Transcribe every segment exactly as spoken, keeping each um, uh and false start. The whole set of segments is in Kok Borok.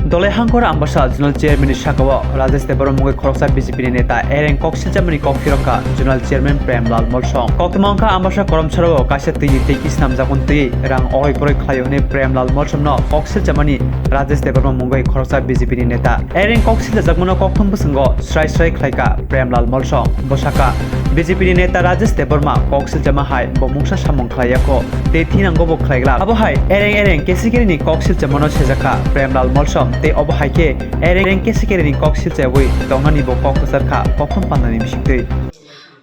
Dolai Hangkor Ambasa Zonal Chairman ni saka o Rajesh Debbarma mungwi khoroksa B J P ni neta Ereng kok silchamani kok phirokha Zonal Chairman Premlal Molsom. Koktwma wngkha Ambasa Koromsara o kaisa twi ni tei ki snamjakmani twi rang oroi poroi khlaio hwnwi Premlal Molsom no kok silchamani Rajesh Debbarma mungwi khoroksa B J P ni neta. Ereng kok silchajakmano kokthum bwswngo srai srai khlaikha Premlal Molsom. Bo sakha, B J P ni neta Rajesh Debbarma kok silchama hai bo mungsa samung khlaiyakho tei thinango bo khlaiglak. Abo hai ereng ereng kesikiri ni kok silchamano sejakha Premlal Molsom tei obo hai khe ereng ereng kesikiri ni kok silchawi tongnani bo kok kwcharkha kokthum pandani bisingtwi.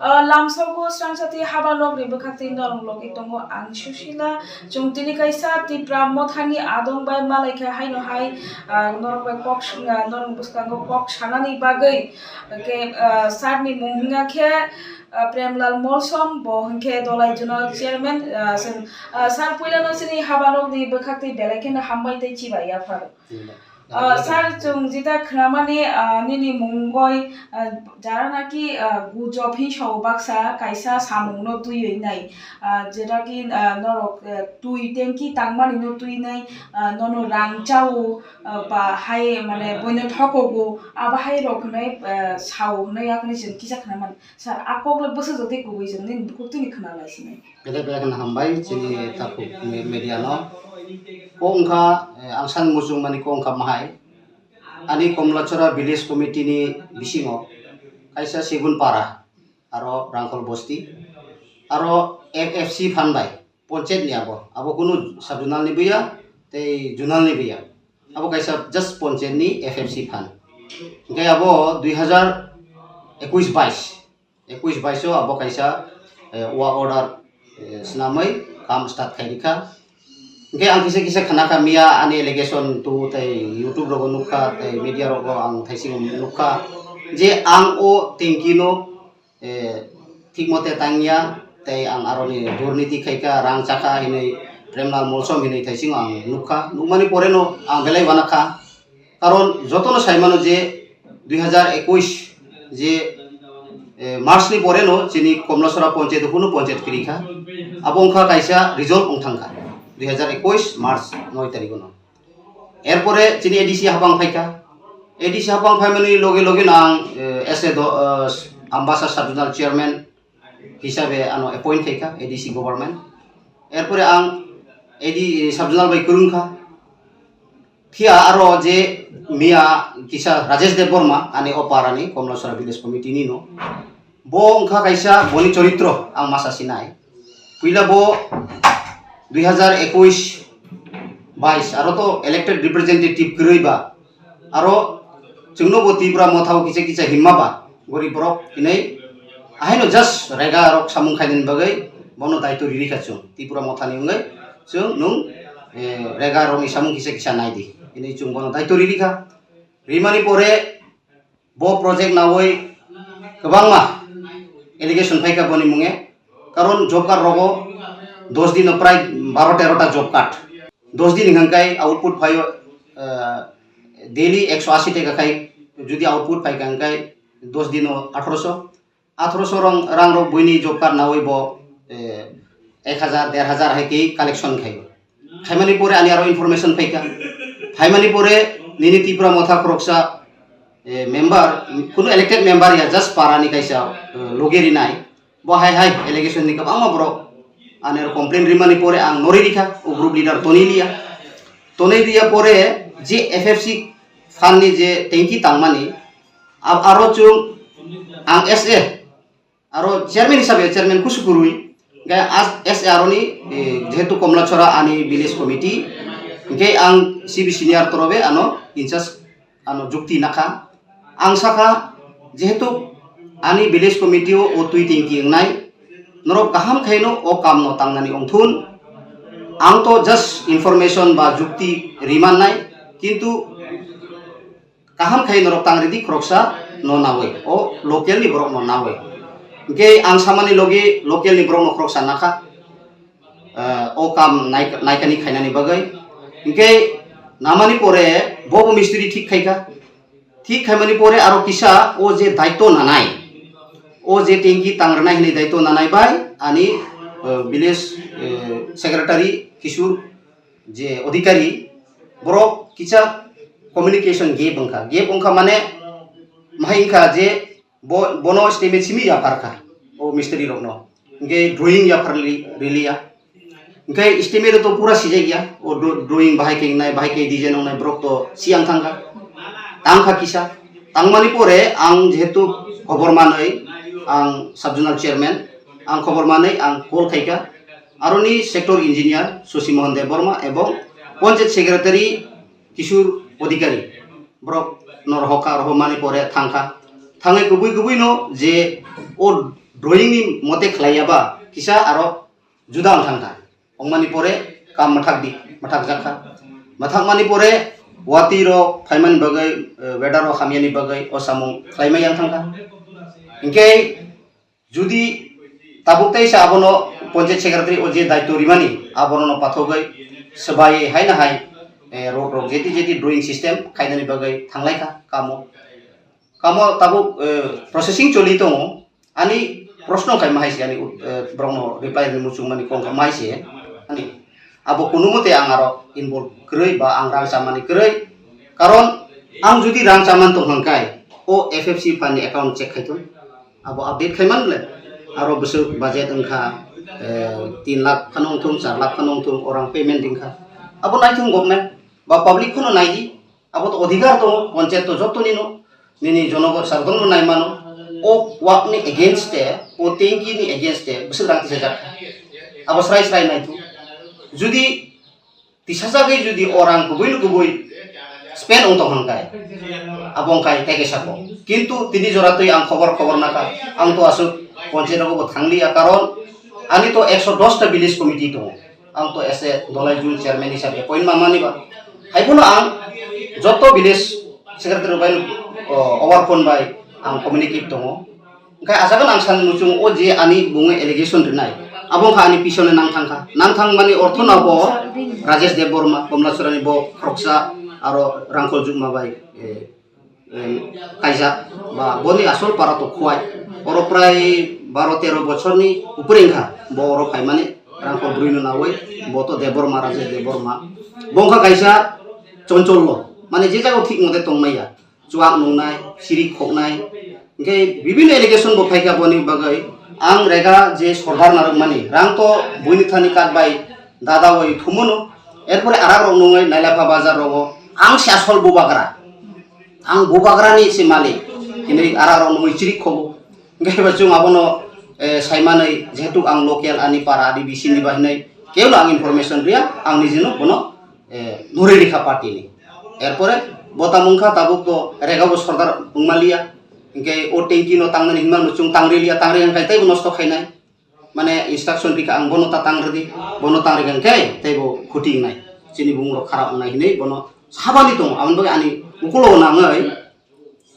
Ah, lamsogo srangsati haba logni bwkhaktwi norok logi tongo ang Susila. Chwng tini kaisa Tipra mothani adong bai malaikha haino hai, ah, norok bai kok s-, ah, norok bwskango kok sanani bagwi. Hwnkhe, ah, sir ni mung wngya khe, ah, Premlal Molsom, bo hwnkhe Dolai Zonal Chairman, ah, chwng, ah, sir puilano chini haba nokni bwkhaktwi belai kheno hambai tei chibai yaphar. Ah, sir, chwng jeta khwnamani, ah, nini mungoi, ah, jara naki, ah, gujob hinsa o baksa kaisa samungno twiwi nai, ah, jeta ki, ah, norok, ah, twi tanki tangmani no twi nai, ah, nono rang chao, ah, ba hai mane boino thokogo, abo hai rok hwnwi, ah, sao hwnwi yakni chwng kisa khwnamani. Sir, a kok le bwsajak tei kubui chwng nini bukhuk tini khwnalai sinai. Belai belai kheno hambai chini takhuk me-, media no. Kok wngkha, eh, ang san muchung mani kok wngkha mahai. Ani Komlachora village committee ni bisingo kaisa Segun Para, aro Rangkhol Bosti, aro F F C phan bai ponchayat ni abo, abo kunu sub zonal ni buya, tei zonal ni buya. Abo kaisa just ponchayat ni F F C phan. Hingke abo dui hazar ekuis bais, ekuis bais o abo kaisa, eh, work order, eh, swnamwi kam start khai rikha. Hingke ang kisa kisa khana kha miya ani allegation tu tei YouTube rogo nukha tei media rogo ang thaising nukha je ang o tanki no eh, thik mote tangya, tei ang aroni durniti khaikha, rang chakha hinwi Premlal Molsom hinwi thaisingo ang nukha. Nukmani poreno ang belai uanakha. Karon jotono saimano je dui hazar ekuis je, eh, March ni poreno chini Komlasora ponchayat hunu ponchayat kwrwikha. Abo wngkha kaisa result wngthangkha dui hazar ekuis March noi tarikh no. Erpore chini A D C hapang phaikha. A D C hapang phaimani loge loge no ang, eh, as a do-, eh, Ambasa Sub Zonal Chairman hisabe ano appoint khaikha A D C government. Erpore ang A D, Sub Zonal bai kwrwngkha. Phiya aro je miya kisa Rajesh Debbarma ani o parani Komlasora Village Committee ni no. Bo wngkha kaisa boni choritro ang masa sinai. Puila bo dui hazar ekuis bais aro to elected representative kwrwi ba. Aro chwngno bo Tipra Motha o kisa kisa himma ba gorib borok hinwi ahaino just rega rok samung khainani bagwi bono daitw riri kha chwng. Tipra Motha ni wngwi chwng nwng, eh, rega rokni samung kisa kisa nai di hinwi chwng bono daitw riri kha. Rimani pore bo project nawi kwbangma allegation phaikha boni munge, karon job card rogo dos dino prai baro tero ta job card, dos din hwnkhe output phaio, eh, daily ekso asi taka khai, jodi output phaikha hwnkhe dos dino athroso, athroso rang, rang rok buini job card nawi bo, eh, ek hajar, der hajar hai khe collection khaio. Khaimani pore ani aro information phaikha. Phaimani pore nini Tipra Motha khoroksa, eh, member, kunu elected member ya, just para ni kaisa, eh, loge rinai. Bo hai hai allegation ni kwbangma borok ani aro complaint rimani pore ang nori rikha, o group leader Tony Liya. Tony Liya pore je F F C fund ni je tanki tangmani, a-, aro chwng ang S A, aro chairman hisabe chairman kusu kwrwi, hingke as, as aroni, eh, jehetu Komlachora ani village committee, hingke ang C B senior torobe ano in charge ano jukti nakha. Ang sakha, jehetu ani village committee o, o twi tingki wngnai, norok kaham khaino o kamno tangnani wngthun. Ang to just information ba jukti rimannai, kintu kaham khai norok tang ridi khoroksa no nawi, o local ni borok no nawi. Hingke ang samani logi local ni borok no khoroksa nakha, eh, o kam nai-, naikani khainani bagwi. Hingke namani pore bo bo mistri thik khaikha. Thik khaimani pore aro kisa o je daitw nanai, o je tanki tang rwnai hinwi daitw nanai bai ani, eh, village, eh, secretary Kishore je odhikari, borok kisa communication gap wngkha. Gap wngkha mane mahai wngkha je bo, bono estimate simi yapharkha o mistri rokno. Hingke drawing yapharli-, riliya. Hingke estimate to pura sijak ya. O dro-, drawing bahai khe wngnai, bahai khe design wngnai, borok to siyang thangkha. Tangkha kisa. Tangmani pore ang jehetu khobor manwi, ang sub zonal chairman, ang khobor manwi ang call khaikha. Aroni sector engineer Shashi Mohan Debbarma ebong panchayat secretary Kishore Adhikari, borok no rohorkha, rohormani pore thangkha. Thangwi kubui kubui no je o drawing ni mote khlaiya ba kisa aro juda wng thangkha. Wngmani pore kam mwthak di, mwthak jakha. Mwthakmani pore watwi rok phaimani bagwi, eh, weather rok hamyani bagwi o samung khlaimai yang thangkha. Hinkhe judi tabuk teisa abono panchayat secretary o je daityo rimani, abono no pathogwi swbai hai na hai, eh, road rok jeti jeti drawing system khainani bagwi thanglaikha kamo. Kamo tabuk, eh, processing choli tongo. Ani proshno khai mahai se ani, eh, borokno reply ni muchung mani kong khai mahai se. Ani abo kunu mote ang aro involve kwrwi ba ang rang chamani kwrwi. Karon ang judi rang chaman tong hwnkhe o F F C fund ni account check khai thung. Abo update khai man le. Aro bwswk budget wngkha, eh, tin lakh phano wngthung, char lakh phano wngthung, orang payment wngkha. Abo naithung government ba public phano naidi. Abo to odhikar tongo, panchayat to joto nino, nini jonogo sardom no nai mano. O wak ni against te, o tenki ni against te, bwswk rang tisa jak. Abo srai srai nai thung. Judi tisa jagwi judi o rang kubui no kubui spend wng tong hwn kai, abo wng kai teke sako. Kintu tini jora twi ang khobor khobor naka, ang to aswk panchayat rogo bo thang liya, karon ani to ekso dos ta village committee tongo. Ang to as a Dholai Zone chairman hisabe appoint ma mani ba. Hai phano ang joto village secretary bai, o, over phone bai ang communicate tongo. Hingke ajagan ang san muchung o je ani bunge allegation rinai. Abo wngkha ani pisone nang thangkha. Nang thang mani ortho no bo Rajesh Debbarma, Komlasora ni bo khoroksa aro Rangkhol Jukma bai, eh, em, kaijak ba boni asol para to Khowai. Oro prai baro tero bochorni upre wngkha. Bo oro phaimani Rangkhol bwrwino nawi, bo to Debbarma, Rajesh Debbarma. Bo wngkha kaisa choncholo. Mane je jagao thik mote tongmaya. Chuak nungnai, sirik khoknai. Hingke bibinno allegation bo phaikha boni bagwi. Ang rega je sordar narwkmani, rang to buini thani kat bai dada oi thumono. Erpore arak rok nungwi Nailapha bazar rogo. Ang se asol bubagra. Ang bubagrani se malik. Hinwi arak rok nungwi chirik khobo. Hingke ba chwng abono, eh, saimanwi, jehetu ang local ani para adi bisini ba hinwi, keuno ang information riya, ang nijino bono, eh, nuri rikha party ni. Erpore bo tamo wngkha tabuk to rega bo sordar wngmaliya. Hingke o tenki no tangnani hinmano chwng tangri liya, tangri hingkai teibo nosto khainai. Mane instruction rikha ang bono ta tang rwdi, bono tang rikha hingke teibo khuti wngnai. Chini bumung rok kharap wngnai hinwi bono sabani tongo. Aboni bagwi ani ukulogo nangwi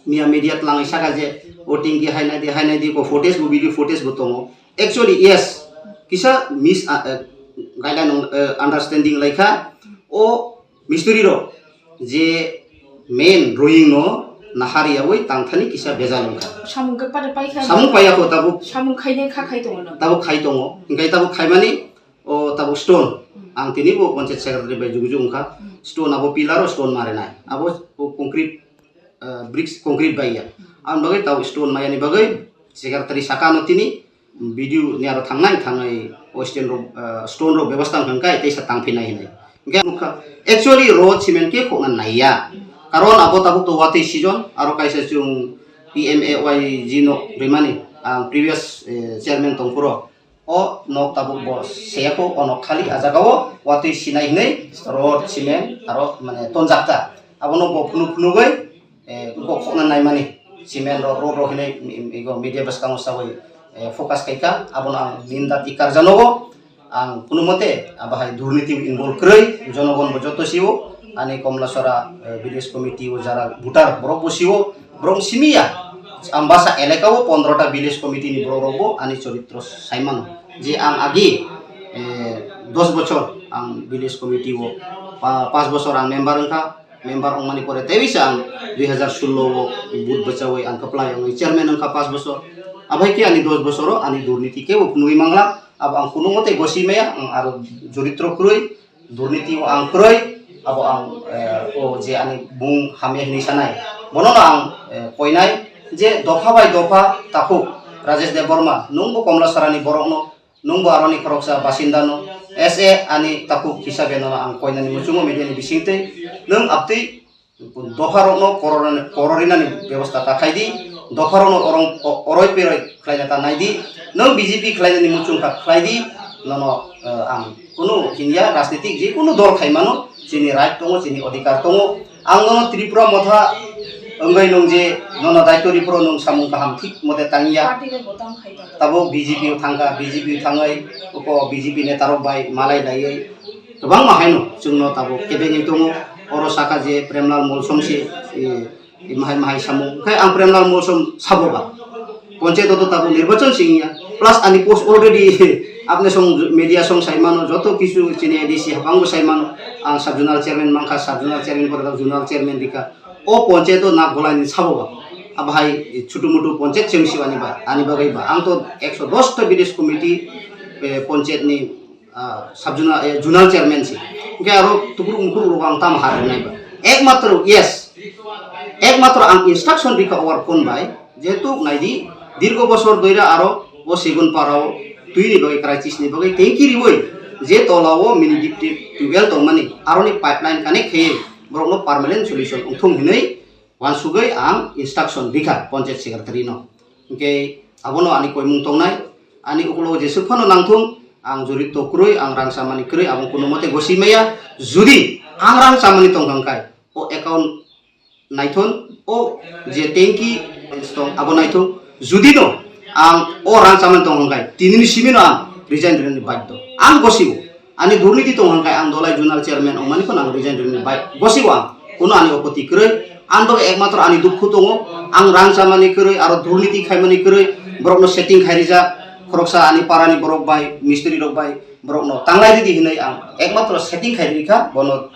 miya media twlangwi saka je o tenki hai nai di, hai nai di, bo footage bo, video footage bo tongo. Actually, yes, kisa mis-, ah, eh, guideline, eh, understanding laikha. O mistri rok je main drawing no nahar yawi tangthani kisa bejal wngkha. Samung khe pare paikha. Samung paiya kho tabuk. Samung khaine kha khai tongo no. Tabuk khai tongo. Hingkai tabuk khaimani o tabuk stone. Hmm. Ang tini bo panchayat secretary bai jugujug wngkha. Hmm. Stone abo pillar o stone marinai. Abo o concrete, eh, bricks concrete bai ya. Hmm. Ang bagwi tabuk stone mayani bagwi secretary saka no tini B D O ni aro thangnai, thangwi o stone rok, ah, stone rok bebostha wngkha, hwnkhe teisa tangphinai hinwi. Hwnkhe nukha, actually road cement khe khokna naiya. Karon abo tabuk to watwi season, aro kaisa chwng P M A Y G no rimani, ang previous, eh, chairman tongphuru. O nok tabuk bo seyakho, o nok khali, a jagao watwi sinai hinwi road, cement aro mane tonjakta. Abono bo phunuk phunugwi, eh, kok khokna naimani cement rok, road rok hinwi, mm, ego media bwskango sawi, eh, focus khaikha. Abono ang ninda tikar janogo. Ang kunumote abahai durniti involve kwrwi, jonogon bo joto sio, ani Komlasora, eh, village committee o jara voter borok bo sio, borok simiya. Ambasa elaka o pondro ta village committee ni borok rok bo ani choritro saimano. Je ang agi, eh, dos bochor ang village committee o, pa-, pas bochor ang member wngkha. Member wngmani pore tei bisa ang dui hazar sullo o booth bwchawi ang kwplai wngwi chairman wngkha pas bochor. Abai khe ani dos bochor o ani durniti kebo phunugwi mangla. Abo ang kunumote gosi maya, ang aro joritro kwrwi, durniti o ang kwrwi. Abo ang, eh, o je ani bung hamya hinwi sanai, bono no ang, eh, koinai je dopha bai dopha takhuk Rajesh Debbarma, nwngbo Komlasarani borokno, nwngbo aroni khoroksa basindano, S A ani takhuk hisabe nono ang koinani muchungo media ni bisingtwi, nwng abtwi dopharokno kororani, kororinani bebosta ta khai di, dopharokno orong, o-, oroi peroi khlaina ta nai di, nwng B J P khlainani muchung kha khlai di, nono, eh, ang kunu hinya rajnitik je kunu dol khai mano, chini right tongo, chini odhikar tongo. Ang nono Tripura motha wngwi nwng je nono daityo ripro nwng samung kaham thik mote tangya. Party ni bo tang khai tongo. Tabuk B J P o thangkha, B J P o thangwi uko B J P netarok bai malai laiwi kwbangma haino chwngno tabuk kebengwi tongo. Oro sakha je Premlal Molsom se, eh, mahai mahai samung. Khai ang Premlal Molsom sabo ba. Ponchayat o to tabuk nirbachon singya. Plus ani post already apne song media song sai mano, joto kisu chini A D C habango sai mano. Ang sub zonal chairman mankha, sub zonal chairman pore tabuk zonal chairman rikha. O ponchayat o nak golai ni sabo ba. Abo hai chutu mutu ponchayat cheng siwani ba, ani bagwi ba. Ang to ekso dos ta village committee, eh, ponchayat ni, ah, sub zonal, eh, zonal chairman si. Hwnkhe aro tukruk mukruk rok ang tamo har rwnai ba. Ekmatro, yes. Ekmatro ang instruction rikha over phone bai. Jehetu naidi, dirgo bosor doira aro o Segun Parao twi ni bagwi crisis ni bagwi tanki riwi je tola o mini deep tubewell tongmani aroni pipeline connect khaiwi borokno permanent solution wngthung hinwi uansugwi ang instruction rikha ponchayat secretary no. Hwnkhe abono ani koimung tongnai, ani ukulogo jeswk phano nangthung, ang jori to kwrwi, ang rang chamani kwrwi, abo kuno mote gosi maya. Jodi ang rang chamani tongkha hwnkhe o account naithon, o je tanki tong abo naithok. Jodi no ang o rang chamani tongkha hwnkhe tinini simino ang resign rwni baddo. Ang gosio. Ani durniti tong hwnkhe ang dolai zonal chairman wngmani phano ang resign rwni bai gosibo ang. Kuno ani opoti kwrwi. Ang bagwi ekmatro ani dukhu tongo. Ang rang chamani kwrwi aro durniti khaimani kwrwi borokno setting khai rijak. Khoroksa ani parani borok bai, mistri rok bai borokno tanglai ridi hinwi ang ekmatro setting khai rikha bono,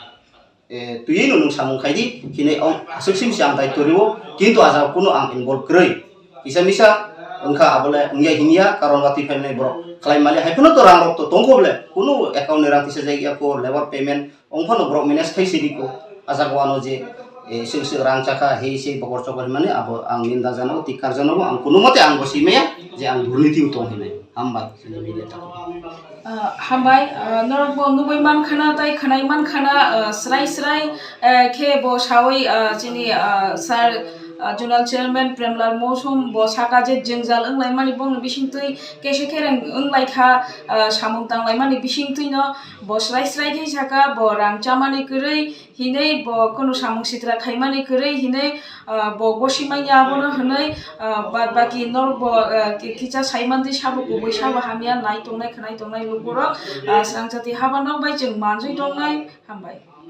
eh, twiwi no nwng samung khai di, hinwi ang aswk sim se ang daityo rwo, kintu a jaga kuno ang involve kwrwi. Kisa misa wngkha abole wngya hinya, karon watwi phainai borok khlai mali hai phano to rang rok to tongkho bole, kuno account ni rang tisa jak ya ko, labour payment wng phano borok manage khai sidi ko, a jaga wano je, eh, sik sik rang chakha, hei sei bokor chokor himani abo ang ninda jano, tikkar jano, ang kuno mote ang bo simaya je ang durniti tong hinai. Hambai. Ah, hambai, ah, norok bo nugui mankhana tai khwnai mankhana, ah, srai srai, eh, khe bo sawi, ah, chini, ah, sir, ah, zonal chairman Premlal Mousom bo saka je jwngjal wnglaimani bongni bisingtwi kese kereng wnglaikha, ah, samung tanglaimani bisingtwino bo srai srai khe saka bo rang chamani kwrwi, hinwi bo kunu samung sitra khaimani kwrwi hinwi, ah, bo gosimanya abono hinwi, ah, bad baki norok bo, ah, ki-, kicha saimantwi sabo kubui sabo hamya nai tongnai khwnai tongnai lukurok, ah, srangjati haba nok bai chwng manjwi tongnai. Hambai.